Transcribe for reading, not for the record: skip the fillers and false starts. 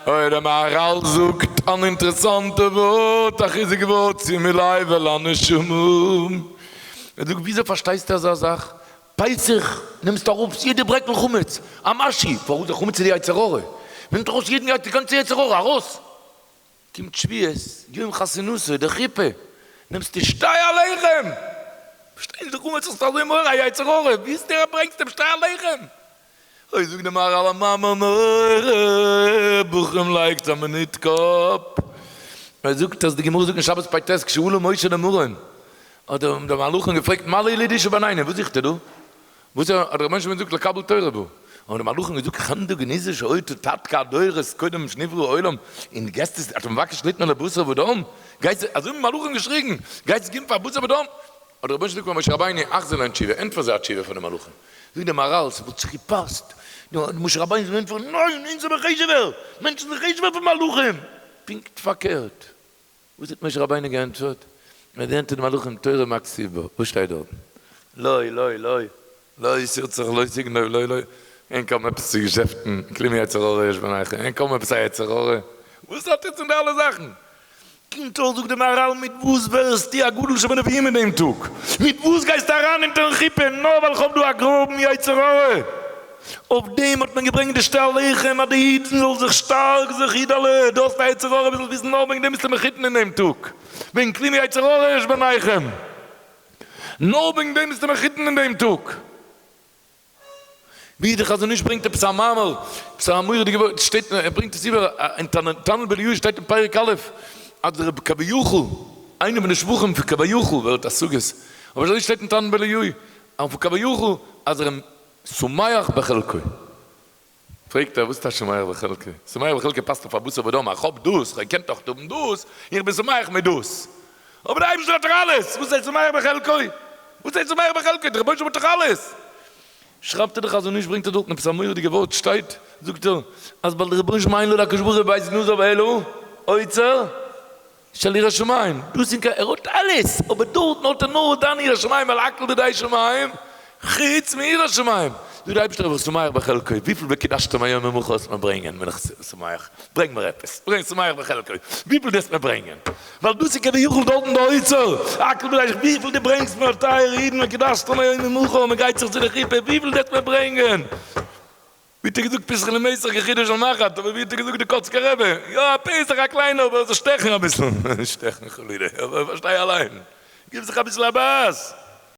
אוי דער מהרל זאגט אן אינטערעסאנטע ווארט, א חיזוק ווארט שימי לב אל הנשמה. ער זאגט וויאזוי פארשטייסטו אזא זאך? פסח נעמסטו אראפ יעדע ברעקל חמץ, א משהו, פארוואס די חמץ איז די יצר הרע, נעמט ארויס יעדן די גאנצע יצר הרע ארויס, קומט שבועות, יום חתונתו, די חופה, נעמסטו שתי הלחם, פארשטיי נישט די חמץ האסטו אזוי מורא א יצר הרע, ווי איז דער ברענגסט דעם שתי הלחם? אוי זאגט די מהרל א מאמר נורא, בחורים לייגטס א מינוט קאפ, ער זאגט אז די גמרא זאגט אין שבת פ ט כשעלה משה למרום האט דער די מלאכים געפרעגט מה לילוד אשה בינינו וואס זוכט איר דא? וואס האט דער רבונו של עולם געזאגט לקבל תורה בא האבן די מלאכים געזאגט חמדה גנוזה שהיתה תתקע הדורות קודם שנברא העולם און גייסט עס אתה מבקש ליתנה לבשר ודם גייסט אזוי האבן מלאכים געשריגן גייסט עס געבן פאר בשר ודם האט דער רבונו של עולם געזאגט פאר משה רבינו החזיר להם תשובה ענטפער זיי א תשובה פאר די מלאכים זאגט דער מהרל ס'וואלט זיך געפאסט נו משה רבינו זאל ענטפערן ניין אונז זעמער חשוב'ער מענטשן זענען חשוב'ער פון מלאכים פונקט פארקערט וואס האט משה רבינו געענטפערט? ער האט געענטפערט די מלאכים תורה מה כתיב בה, וואס שטייט דארטן? לא לא לא לא תרצח לא תגנוב לא לא אין קוים עפעס צו געשעפטן, כלום יצר הרע יש ביניכם, אין קוים עפעס א יצר הרע, וואס האט איר צו די אלע זאכן? קומט אויס זאגט די מהרל מיט וואס ווערסטו א גדול שבנביאים אין דעם טאג? מיט וואס גייסטו אריין אונטערן חופה נאר ווייל כ'האב דא א גראבן יצר הרע? אויף דעם האט מען געברענגט די שתי הלחם אז די אידן זאלן זיך שטארק זיך אידעלע, דו האסט א יצר הרע זאלסט וויסן נאר וועגן דעם ביסטו מחותן אין דעם טאג, וועגן כלום יצר הרע יש ביניכם, נאר וועגן דעם ביסטו מחותן אין דעם טאג. ווי די חזון איש ברענגט עפעס א מאמר, עפעס א מורא'דיגע ווארט, שטייט ער ברענגט עס איבער אין תנא דבי אליהו שטייט אין פרק א' אז דער כביכול, איינער פון די שבחים פון כביכול ווערט השגות, אבער אזוי שטייט אין תנא דבי אליהו, אויף כביכול אז ער שמח בחלקו. פרעגט ער, וואס טייטש שמח בחלקו? שמח בחלקו פאסט אויף א בשר ודם, איך האב דאס, איך קען דאך האבן דאס, איך בין שמח מיט דאס. אבער דער אייבערשטער האט דאך אלעס, וואס הייסט שמח בחלקו? וואס הייסט שמח בחלקו? דער רבונו של עולם האט דאך אלעס! שרייבט ער דאך אז נישט ברענגט ער דארטן עפעס א מורא'דיגע ווארט, שטייט, זאגט ער, אז ווייל דער רבונו של עולם אין לו להקדוש ברוך הוא בית גנזיו אלא אוצר של יראת שמים, דאס אין קיין, ער האט אלעס, אבער דארטן האט ער נאר דיין יראת שמים, ווייל הכל בידי שמים, חוץ מיראת שמים. זאגט דער אייבערשטער אבער שמח בחלקו, וויפיל וקדשתם היום ומחר וועסט מיר ברענגען, בין איך שמח, ברענג מיר עפעס, ברענג שמח בחלקו, וויפיל דו וועסט מיר ברענגען, ווייל דאס איז כביכול דארטן די אוצר, הכל בידי שמים, וויפיל דו ברענגסט מיר טייערע אידן וקדשתם היום ומחר, מען גייט זיך צו די חופה, וויפיל דו וועסט מיר ברענגען. ווי האט ער געזאגט פסח למסך כחודו של מחט, אבער ווי האט ער געזאגט די קאצקער רבי, יא א פסח א קליינער אבער זאל שטעכן אביסל, שטעכן חלילה, אבער פארשטיי אליין, גיב זיך אביסל א בייס.